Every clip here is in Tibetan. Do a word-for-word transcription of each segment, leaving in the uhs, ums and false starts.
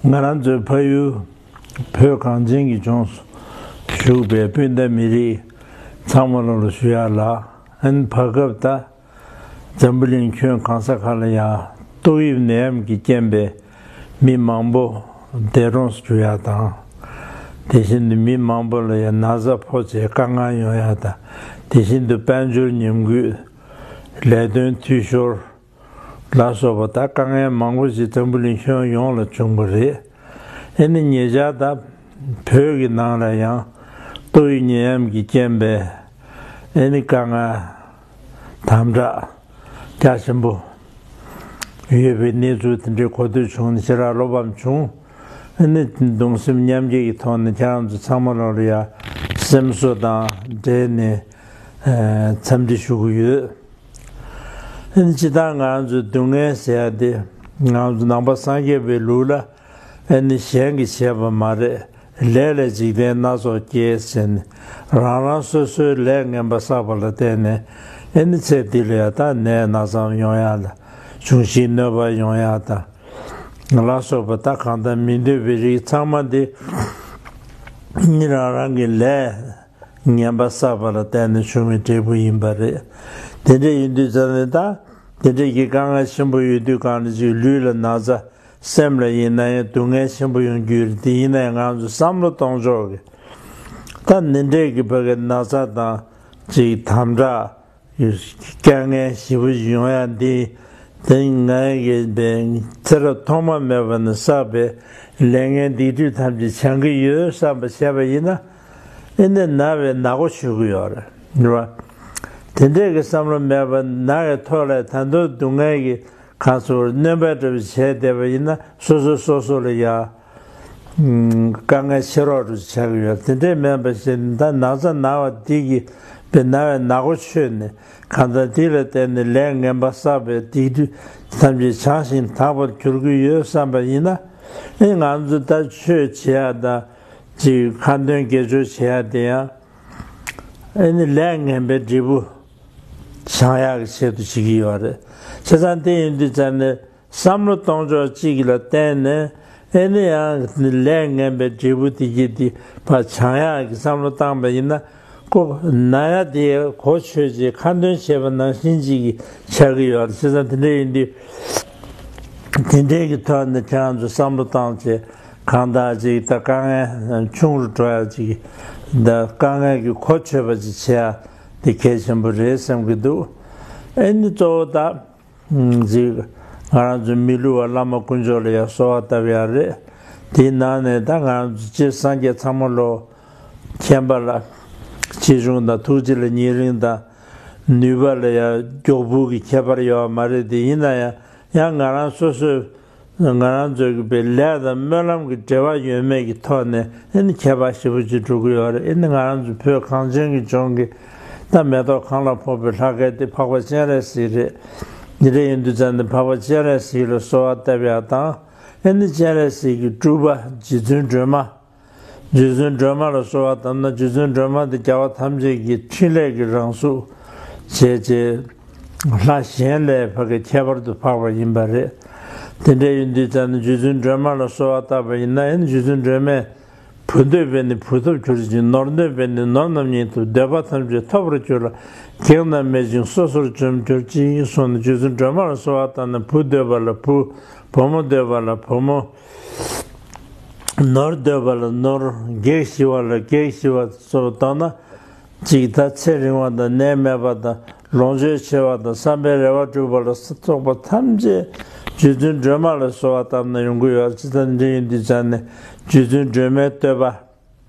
ང་རང་ཚོའི་ཕ་ཡུལ་བོད་གངས་ཅན་གྱི་ལྗོངས་སུ་བཞུགས་པའི་སྤུན་ཟླ་མི་རིགས་ཚང་མ་ལ་ལ་ཞུ་ཡ་ལ། ཨན་བར་སྐབས་ད་འཛམ་བུ་གླིང་ཁྱོན་གང་ས་ག་ལ་ཡང་ཏོག་དབྱིབས་ནད་ཡམས་ཀྱི་རྐྱེན་པས་མི་མང་པོ་འདས་གྲོངས་སུ་གྱུར་ཡ་དང་། དེ་བཞིན་དུ་མི་མང་པོ་ལ་ཡང་ན་ཚ་ཕོག་བྱས་དཀའ་ངལ་ཡོང་ཡ་དང་། དེ་བཞིན་དུ་དཔལ་འབྱོར་ཉམས་རྒུད། ལས་དོན་འཐུས་ཤོར་ལ་སོགས་པ་ད་དཀའ་ངལ་མང་པོ་ཞིག་འཛམ་བུ་གླིང་ཁྱོན་ཡོངས་ལ་བྱུང་བ་རེད། ཨེ་ནི་ཉེ་ཆར་ད་བོད་ཀྱི་ནང་ལ་ཡང་ཏོག་དབྱིབས་ནད་ཡམས་ཀྱི་རྐྱེན་པས་ཨེ་ནི་དཀའ་ངལ་དམ་དྲག་རྒྱ་ཆེན་པོ་ཡོད་པའི་གནས་ཚུལ་དེ་འདྲའི་གོ་ཐོས་བྱུང་ནས་ཞེ་དྲག་བློ་ཕམ་བྱུང་། ཨེ་ནི་གདུང་སེམས་མཉམ་སྐྱེད་ཀྱི་ཐོག་ནས་ཁྱེད་རང་ཚོ་ཚང་མ་ལ་ལ་ཡ་སེམས་གསོ་དང་འབྲེལ་ནས་ཨེ་འཚམས་འདྲི་ཞུ་གི་ཡོད། ཨེ་ནི་སྤྱིར་བཏང་ང་ཚོའི་སྡུག་བསྔལ་ཟེར་ཡ་དེ་ང་ཚོ་ནང་པ་སངས་རྒྱས་པའི་ལུགས་ལ་ཨེ་ནི་གཞན་གྱིས་བྱས་པ་མ་རེད། ལས་ལས་འཇིག་རྟེན་སྣ་ཚོགས་སྐྱེས་ཟེར་ནས་རང་རང་སོ་སོའི་ལས་ངན་པ་བསགས་པ་ལ་བརྟེན་ནས་ཨེ་ནི་ཚེ་འདི་ལ་ཡ་ད་ནད་ན་ཚ་ཡོང་ཡ་ལ་འབྱུང་བཞིའི་གནོད་པ་ཡོང་ཡ་དང་ལ་སོགས་པ་ད་གང་ལྟར་མི་འདོད་པའི་རིགས་ཚང་མ་འདི་ཨེ་ནི་རང་རང་གི་ལས་ངན་པ་བསགས་པ་ལ་བརྟེན་ནས་བྱུང་བའི་འབྲས་བུ་ཡིན་པ་རེད། དེ་འདྲ་ཡིན་དུས་ཙང་ནས་ད་དེ་འདྲ་གི་དཀའ་ངལ་ཆེན་པོ་ཡོད་དུས་གང་ལ་ཅིག་ལུས་ལ་ན་ཚ། སེམས་ལ་ཡིན་ན་ཡང་སྡུག་བསྔལ་ཆེན་པོ་ཡོང་རྒྱུ་རེད། དེ་ཡིན་ན་ཡང་ང་ཚོ་བསམ་བློ་གཏོང་ཕྱོགས་ཀྱི་ད་འདི་འདྲས་ཀྱི་བར་གྱི་ན་ཚ་དང་ཅིག་དམ་དྲག་དཀའ་ངལ་ཞེ་པོ་ཡོང་ཡ་འདི་དེ་ང་གི་པའི་ཚེ་རབས་ཐོག་མ་མེད་པ་ནས་བསགས་པའི་ལས་ངན་སྡིག་སྒྲིབ་ཐམས་ཅད་བྱང་གི་ཡོད་བསམ་པ་བྱས་པ་ཡིན་ན། ཨེ་ནི་ན་བའི་ནག་པོ་ཆོད་གི་ཡོད་རེད། རེད་བ། དེ་འདྲས་ཀྱི་བསམ་བློ་མེད་པ་ན་བའི་ཐོག་ལ་ད་དུང་སྡུག་བསྔལ་གྱི་གང་ཟེར་སྣོན་པ་འདྲ་བོ་བྱས་བསྡད་པ་ཡིན་ན་སོ་སོ་སོ་སོ་ལ་ཡ་དཀའ་ངལ་ཆེ་རོགས་འདྲ་བོ་ཆགས་ཀྱི་ཡོད། དེ་འདྲས་མིན་པ་ཞིག་ད་ན་ཚ་ན་བ་འདི་གི་པའི་ན་བའི་ནག་པོ་ཆོད་ནས་གང་ལྟར་འདི་ལ་བརྟེན་ནས་ལས་ངན་པ་བསགས་པའི་སྡིག་སྒྲིབ་ཐམས་ཅད་བྱང་ཞིང་དག་པར་གྱུར་གྱི་ཡོད་བསམ་པ་ཡིན་ན། ཨེ་ང་ཚོ་ད་ཆོས་བྱེད་ཡ་དང་ཅིག་ཁ་འདོན་དགེ་སྦྱོར་བྱེད་ཡ་དེ་ཡང་ཨེ་ནི་ལས་ངན་པའི་འབྲས་བུ་བྱང་ཡག་གི་ཆེད་དུ་བྱེད་ཀྱི་ཡོད་རེད། བྱས་ཙང་དེ་ཡིན་དུས་ཙང་ནས་བསམ་བློ་གཏོང་ཕྱོགས་གཅིག་ལ་བརྟེན་ནས་ཨེ་ནི་ཡང་ལས་ངན་པའི་འབྲས་བུ་དེ་གྱིས་དེ་ཕར་བྱང་ཡག་གི་བསམ་བློ་བཏང་པ་ཡིན་ན་ཁོ་ན་ཡ་དེ་གོ་ཆོད་ཅིག་ཁ་འདོན་བྱས་པ་ནང་བཞིན་ཅིག་ཆགས་ཀྱི་ཡོད་རེད། བྱས་ཙང་དེ་འདྲ་ཡིན་དུས། དེ་འདྲའི་གི་ཐོག་ནས་ཁྱེད་རང་ཚོ་བསམ་བློ་བཏང་བྱས་གང་ལྟར་ཅིག་ད་དཀའ་ངལ་ཆུང་རུ་འགྲོ་ཡ་ཅིག་ད་དཀའ་ངལ་གྱི་གོ་ཆོད་པ་ཅིག་བྱེད་ཡ་དེ་གལ་ཆེན་པོ་རེད་བསམ་གྱི་འདུག་ཨེ་ནི་གཙོ་བོ་ད་ཅིག་ང་རང་ཚོའི་མི་ལུས་པ་བླ་མ་དཀོན་མཆོག་ལ་ཡ་གསོལ་བ་བཏབ་ཡ་རེད། དེའི་ནང་ནས་ད་ང་རང་ཚོ་སྤྱིར་སངས་རྒྱས་ཚང་མ་ལོ། མཁྱེན་པ་ལ་ཆེ་ཆུང་དང་ཐུགས་རྗེ་ལ་ཉེ་རིང་དང་ནུས་པ་ལ་ཡང་མགྱོགས་བུལ་གྱི་ཁྱད་པར་ཡོད་པ་མ་རེད་དེ། ཡིན་ན་ཡང་ཡང་ང་རང་སོ་སོས་ང་རང་ཚོའི་གི་པའི་ལས་དང་སྨོན་ལམ་གྱི་འབྲེལ་བ་ཡོད་མེད་ཀྱི་ཐོག་ནས་ཨེ་ནི་ཁྱད་པར་ཞེ་པོ་ཅིག་འགྲོ་གི་ཡོད་རེད། ཨེ་ནི་ང་རང་ཚོ་བོད་གངས་ཅན་གྱི་ལྗོངས་ཀྱི་ད་མེ་ཏོག་གང་ལ་ཕོག་པའི་ལྷ་སྐལ་དེ་འཕགས་པ་སྤྱན་རས་གཟིགས་རེད། འདི་འདྲ་ཡིན་དུས་ཙང་ནས་འཕགས་པ་སྤྱན་རས་གཟིགས་ལ་གསོལ་བ་བཏབ་ཡ་དང་ཨེ་ནི་སྤྱན་རས་གཟིགས་ཀྱི་སྤྲུལ་པ་རྗེ་བཙུན་སྒྲོལ་མ། རྗེ་བཙུན་སྒྲོལ་མ་ལ་གསོལ་བ་བཏབ་ན་རྗེ་བཙུན་སྒྲོལ་མ་དེ་རྒྱལ་བ་ཐམས་ཅད་ཀྱི་ཕྲིན་ལས་ཀྱི་རང་གཟུགས་བྱས་རྗེས་ལྷ་གཞན་ལས་ཕ་གི་ཁྱད་པར་དུ་འཕགས་པ་ཡིན་པ་རེད། དེ་འདྲ་ཡིན་དུས་ཙང་ནས་རྗེ་བཙུན་སྒྲོལ་མ་ལ་གསོལ་བ་བཏབ་པ་ཡིན་ན་ཡང་རྗེ་བཙུན་སྒྲོལ་མས་བུ་འདོད་པས་ནི་བུ་ཐོབ་གྱུར་ཅིང་ནོར་འདོད་པས་ནི་ནོར་རྣམས་ཉིད་ཐོབ། འདོད་པ་ཐམས་ཅད་ཐོབ་པར་འགྱུར་ལ་གེགས་རྣམས་མེད་ཅིང་སོ་སོར་འཇོམས་གྱུར་ཅིག་གསུངས་ནས་རྗེ་བཙུན་སྒྲོལ་མ་ལ་གསོལ་བ་བཏབ་ན་བུ་འདོད་པ་ལ་བུ། བུ་མོ་འདོད་པ་ལ་བུ་མོ། ནོར་འདོད་པ་ལ་ནོར། གེགས་ཞི་བ་ལ་གེགས་ཞི་བ་སོགས་བཏང་ན། གཅིག་ད་ཚེ་རིང་བ་དང་ནད་མེད་པ་དང་ལོངས་སྤྱོད་ཆེ་བ་དང་བསམ་པའི་རེ་བ་འགྲུབ་པ་ལ་སོགས་པ་ཐམས་ཅད་རྗེ་བཙུན་སྒྲོལ་མ་ལ་གསོལ་བ་བཏབ་ན་ཡོང་གི་ཡོད། ཅི་ལྟར་འདི་ཡིན་དུས་ཙང་ནས་རྗེ་བཙུན་སྒྲོལ་མའི་བསྟོད་པ།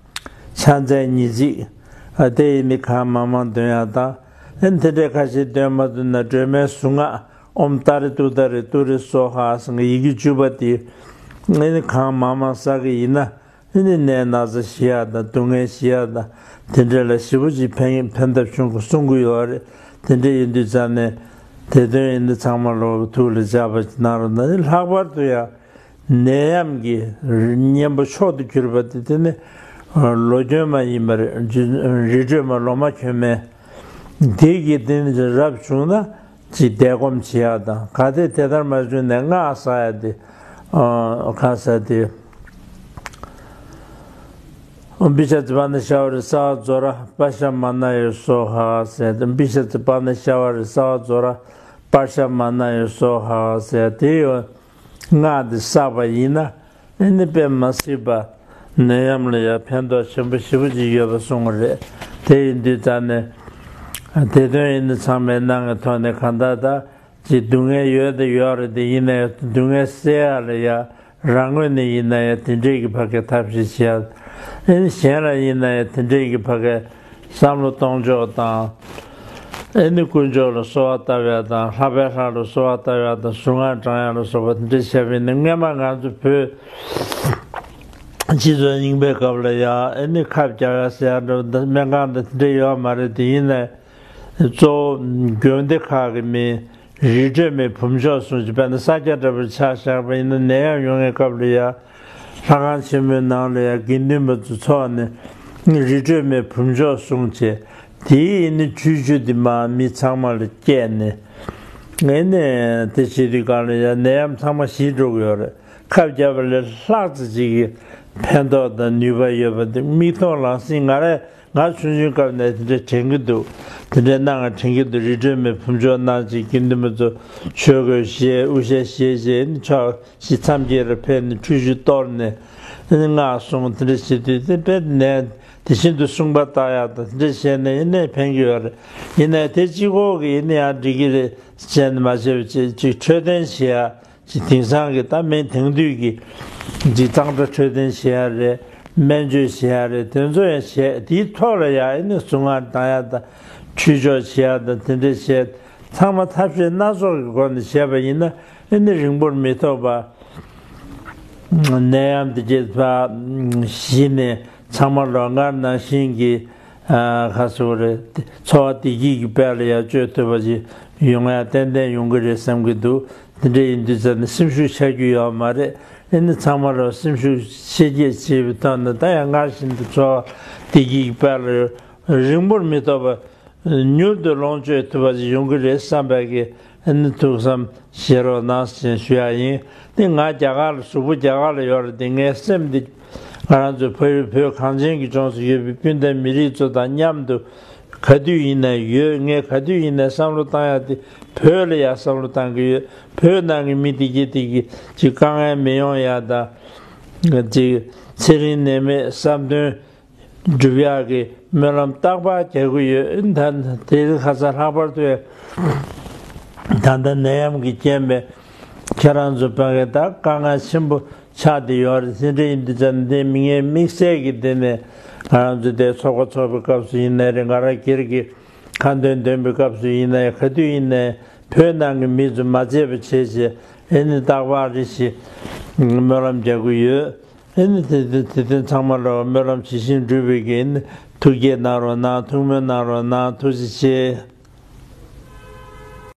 ཕྱག་འཚལ་ཉེར་གཅིག་ཨ་དེ་ཡིན་ནི་གང་མང་མང་འདོན་ཡག་དང་། ཨེ་དེ་འདྲའི་ཁ་ཤས་འདོན་མ་ཐུབ་ན་སྒྲོལ་མའི་གཟུངས་སྔགས་ཨོཾ་ཏཱ་རེ་ཏུཏྟཱ་རེ་ཏུ་རེ་སྭཱ་ཧཱ་ཟེར་ཡི་གེ་བཅུ་པ་དེ་ཨེ་ནི་གང་མང་མང་བསགས་ཀྱི་ཡིན་ན་ཨེ་ནི་ནད་ན་ཚ་ཞི་ཡག་དང་སྡུག་བསྔལ་ཞི་ཡག་དང་དེ་འདྲ་ལ་ཞེ་པོ་ཅིག་ཕན་ཕན་ཐབས་བྱུང་གི་གསུང་གི་ཡོད་རེད། དེ་འདྲ་ཡིན་དུས་ཙང་ནས་དེ་དོན་ཡིན་ན་ཚང་མ་ལོ་ཐུགས་ལ་འཇགས་པ་ཅིག་གནང་རོགས་གནང་། ལྷག་པར་དུ་ཡང་། ནད་ཡམས་ཀྱི་གཉེན་པོ་མཆོག་ཏུ་གྱུར་པ་དེ་དེ་ནི་ལོ་གྱོན་མ་ཡིན་པར་རི་ཁྲོད་མ་ལོ་མ་གྱོན་མའི་དེ་གི་དེ་ནི་རབ་བྱུང་ན་ཅིག་བཟླས་སྒོམ་བྱེད་ཡག་དང་གལ་ཏེ་དེ་ལྟར་མ་བྱུང་ན་སྔགས་བསགས་ཡག་དེ་གང་ཟག་དེ་ བི་ཤ་ཙི་པ་ན་ཤ་བ་རི་ས་བ་ཛོ་ར་པ་ཤ་མ་ན་ཡོ་སོ་ཧ་ཟེར་ཏེ། བི་ཤ་ཙི་པ་ན་ཤ་བ་རི་ས་བ་ཛོ་ར་པ་ཤ་མ་ན་ཡོ་སོ་ཧ་ཟེར་ཏེ་ཡོད། སྔགས་འདི་བསགས་པ་ཡིན་ན་ཨེ་ནི་དཔེ་མ་སྲིད་པ་ནད་ཡམས་ལ་ཡང་ཕན་ཐོགས་ཆེན་པོ་ཞེ་པོ་ཅིག་ཡོད་པ་གསུངས་པ་རེད། དེ་ཡིན་དུས་ཙང་ནས་དེ་དོན་ཡིན་ན་ཚང་མས་གནང་གི་ཐོག་ནས་གང་ལྟར་ད་ཅིག་སྡུག་བསྔལ་ཡོད་དེ་ཡོད་རེད། དེ་ཡིན་ན་ཡང་སྡུག་བསྔལ་སེལ་ཡག་ལ་ཡང་རང་ངོས་ནས་ཡིན་ན་ཡང་དེ་འདྲས་ཀྱི་ཕ་གི་ཐབས་ཤེས་བྱེད་ཡག་ཨེ་ནི་གཞན་ལ་ཡིན་ན་ཡང་དེ་འདྲས་ཀྱི་ཕ་གི་བསམ་བློ་གཏོང་ཕྱོགས་དང་། ཨེ་ནི་དཀོན་མཆོག་ལ་གསོལ་བ་བཏབ་ཡག་དང་། ལྷག་པའི་ལྷ་ལ་གསོལ་བ་བཏབ་ཡག་དང་། གཟུངས་སྔགས་བགྲང་ཡག་ལ་སོགས་པ་དེ་འདྲས་བྱས་པ་ཡིན་ན། སྔན་མ་ང་ཚོ་བོད་སྤྱི་ཚོགས་རྙིང་པའི་སྐབས་ལ་ཡང་ཨེ་ནི་ཁབ་རྒྱག་ཡག་ཟེར་ཡག་འདྲ་བོ་འདི་སྨན་ཁང་དང་དེ་འདྲས་ཡོད་མ་རེད། དེ་ཡིན་ནའི་གཙོ་བོ་དགོན་སྡེ་ཁག་གི་མི་རི་ཁྲོད་མའི་བུམ་ཆོག་སྲུང་བྱེད། དཔེར་ན་ས་སྐྱ་འདྲ་པོ་ཆ་བཞག་པ་ཡིན་ན། ནད་ཡམས་ཡོང་བའི་སྐབས་ལ་ཡང་ལྷ་ཁང་ཆེན་མོའི་ནང་ལ་ཡང་དགེ་འདུན་པ་ཚོ་ཚོགས་ནས་རི་ཁྲོད་མའི་བུམ་ཆོག་སྲུང་བྱས། དེའི་ཨེ་ནི་ཁྲུས་ཆུ་འདི་མར་མི་ཚང་མ་ལ་བསྐྱལ་ནས། ཨེ་ནི་དེ་བྱེད་དུས་སྒང་ལ་ཡང་ནད་ཡམས་ཚང་མ་ཞི་འགྲོ་གི་ཡོད་རེད། ཁབ་བརྒྱབ་པ་ལས་ལྷག་ཙམ་ཅིག་གི་ཕན་ཐོགས་དང་ནུས་པ་ཡོད་པ་འདི་མིག་མཐོང་ལག་ཟིན། ང་རས་ང་ཆུང་ཆུང་སྐབས་ནས་དེ་འདྲ་དྲན་གྱི་འདུག་དེ་འདྲའི་སྣང་བ་དྲན་གྱི་འདུག་རི་ཁྲོད་མའི་བུམ་ཆོག་གནང་བྱས། དགེ་འདུན་པ་ཚོ་ཆོས་གོས་བཞེས། དབུ་ཞྭ་བཞེས་བྱས་ནི་ཕྱོགས་བཞི་མཚམས་བརྒྱད་ལ་ཕེབས་ནས་ཁྲུས་གཞུང་གཏོར་ནས་ཨེ་ནི་སྔགས་གསུང་། དེ་འདྲ་བྱེད་དུས་དེ་དཔེ་ནས་དེ་བཞིན་དུ་སྲུང་པ་བརྟག་ཡག་དང་དེ་འདྲ་བྱས་ནས་ཨེ་ནས་ཕན་གྱི་ཡོད་རེད། ཡིན་ནའི་དེ་གཅིག་པོ་གིས་ཨེ་ནི་ཡང་འགྲིག་གི་རེད་ཟེར་ནས་མ་བྱས་པ་བྱས། ཅིག་འཕྲོད་བསྟེན་བྱེད་ཡག་ཅིག་དེང་སང་གི་ད་སྨན་དེང་དུས་ཀྱི་ཅིག་གཙང་སྦྲ་འཕྲོད་བསྟེན་བྱེད་ཡག་རེད། སྨན་བཅོས་བྱེད་ཡག་རེད། དེ་ཚོ་ཡང་བྱས། དེའི་ཐོག་ལ་ཡང་ཨེ་ནི་གཟུངས་སྔགས་བགྲང་ཡག་དང་ཁྲུས་ཆོག་བྱེད་ཡག་དང་དེ་འདྲ་བྱས། ཚང་མ་ཐབས་ཤེས་སྣ་ཚོགས་ཀྱི་སྒོ་ནས་བྱས་པ་ཡིན་ན་ཨེ་ནི་རིང་པོར་མི་ཐོགས་པ། ནད་ཡམས་དེ་རྗེས་ཕར་ཞི་ནས་ཚང་མ་ལོག་སྔར་ནང་བཞིན་གྱི་ཨ་ཁ་སོ་རེ་འཚོ་བ་བདེ་སྐྱིད་ཀྱི་དཔལ་ལ་ཡར་བཅོས་ཐུབ་པ་ཞིག་ཡོང་ཡ་ཏན་ཏན་ཡོང་གི་རེད་བསམ་གྱི་འདུག་དེ་འདྲ་ཡིན་དུས་ཙམ་ནས་སེམས་ཤུགས་ཆག་རྒྱུ་ཡོད་མ་རེད། ཨེ་ནི་ཚང་མ་ལ་སེམས་ཤུགས་ཆེ་སྐྱེད་བྱེད་པའི་ཐོག་ནས་ད་ཡང་སྔར་བཞིན་དུ་འཚོ་བ་བདེ་སྐྱིད་ཀྱི་དཔལ་ལ་རིང་པོར་མི་ཐོགས་པ། མྱུར་དུ་ལོངས་སྤྱོད་ཐུབ་པ་ཞིག་ཡོང་གི་རེད་བསམ་པའི་གི་ཨ་ནི་ཐུགས་བསམ་བཞེས་རོགས་གནང་ཞེས་ཞུ་ཡ་ཡིན། དེ་ང་རྒྱ་གར་ལ་གཟུགས་པོ་རྒྱ་གར་ལ་ཡོད་རེད་དེ། ངའི་སེམས་འདི་ང་རང་ཚོའི་ཕ་ཡུལ་བོད་གངས་ཅན་གྱི་ལྗོངས་སུ་ཡོད་པའི་སྤུན་ཟླ་མི་རིགས་ཚོ་དང་མཉམ་དུ་ག་དུས་ཡིན་ན་ཡོད། ངས་ག་དུས་ཡིན་ན་བསམ་བློ་བཏང་ཡ་དེ་བོད་ལ་ཡ་བསམ་བློ་བཏང་གི་ཡོད། བོད་ནང་གི་མི་དེ་གྱད་དེ་གི་ཅིག་དཀའ་ངལ་མི་ཡོང་ཡ་དང་། ཅིག་ཚེ་རིང་ནད་མེད་བསམ་དོན་སྒྲུབ་ཡག་གི་སྨོན་ལམ་རྟག་པར་རྒྱག་གི་ཡོད། ད་དེ་རིང་ཁ་སང་ལྷག་པར་དུ་ད་ལྟ་ནད་ཡམས་ཀྱི་རྐྱེན་པས་ཁྱེད་རང་ཚོ་ཕ་གི་ད་དཀའ་ངལ་ཆེན་པོ་ཆགས་བསྡད་ཡོད་རེད། དེ་འདྲ་ཡིན་དུས་ཙམ་ནས་དེ་མི་ངའི་དམིགས་བསལ་གྱི་དེ་ནས་ང་རང་ཚོ་དེ་ཚོགས་པ་ཚོགས་པའི་སྐབས་སུ་ཡིན་ནའི་རེད། ང་རང་སྒེར་གྱི་ཁ་འདོན་འདོན་པའི་སྐབས་སུ་ཡིན་ནའི་ག་དུས་ཡིན་ནའི་བོད་ནང་གི་མི་ཚོ་མ་བརྗེད་པ་བྱས་བྱས་ཨེ་ནི་རྟག་པར་རེ་ཞིག་སྨོན་ལམ་རྒྱག་གི་ཡོད། ཨེ་ནི་དེ་དེ་དེ་དོན་ཚང་མ་ལ་སྨོན་ལམ་ཇི་བཞིན་འགྲུབ་པའི་གི་ཨེ་ནི་ཐུགས་བསྐྱེད་གནང་རོགས་གནང་། ཐུགས་སྨོན་གནང་རོགས་གནང་། ཐུགས་རྗེ་ཆེ།